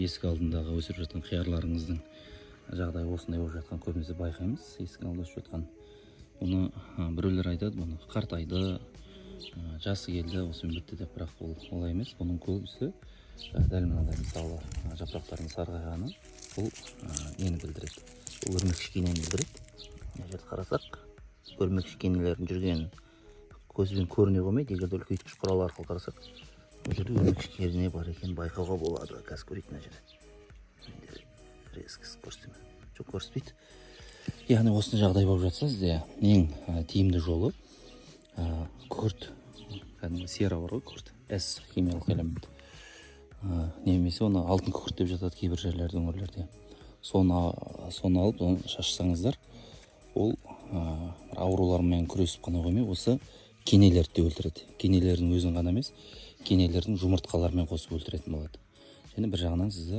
Есік алдындағы өсіріп жатқан қиярларыңыздың жағдайы осындай болып жатқан көбінесе байқаймыз. Есіктің алдында өсіп жатқан оны біреулер айтады, бұны қартайды, жасы келді, осымен бітті деп. Бірақ ол олай емес. Бұның көбісі дәл мынадай, мысалы, жапырақтардың сарғайғаны бұл нені білдіреді? Бұл өрмекші кенені білдіреді. Мына жерді қарасақ, өрмекші кенелердің жүргенін көзбен көріне қоймайды. Егер де үлкейткіш құрал арқылы қарасақ, бұл жерде өрмекші кене бар екенін байқауға болады. Қазір көрейік. Мына жерде менде резкость көрсете ме? Жоқ, көрсетпейді. Яғни осындай жағдай болып жатса, сізде ең тиімді жолы күкірт, кәдімгі сера бар ғой, күкірт С химиялық элемент, немесе оны алтын күкірт деп жатады кейбір жерлерде, өңірлерде. Соны алып, оны шашсаңыздар, ол бір аурулармен күресіп қана қоймай, осы кенелерді де өлтіреді. Кенелердің өзін ғана емес, кенелердің жұмыртқаларымен қосып өлтіретін болады және бір жағынан сізді